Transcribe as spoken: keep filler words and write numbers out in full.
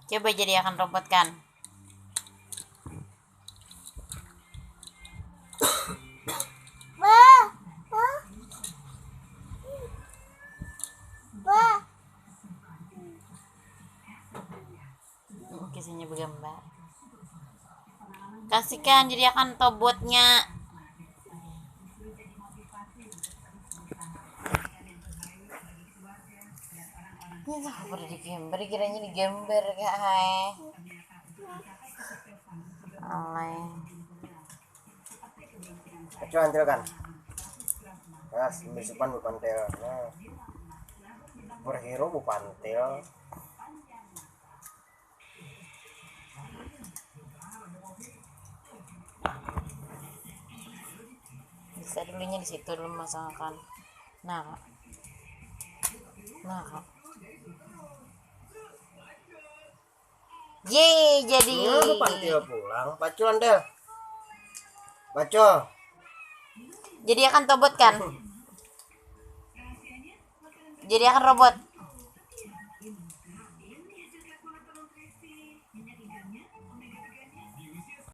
Coba jadi akan robot kan. Kisahnya bergambar. Kasihkan jadi akan tobotnya. Ini tuh, apa digambar, kiranya digambar kayak hai. Alay. Acu antil kan. Nah, bisupan bupantil. Nah. Berhiru bupantil. Bisa dulunya di situ dulu masangakan. Nah, kak. Nah, kak. Ye, jadi. Nah, pantil pulang. Pacul, Del. Pacul. Jadi akan tobot kan? Jadi akan robot.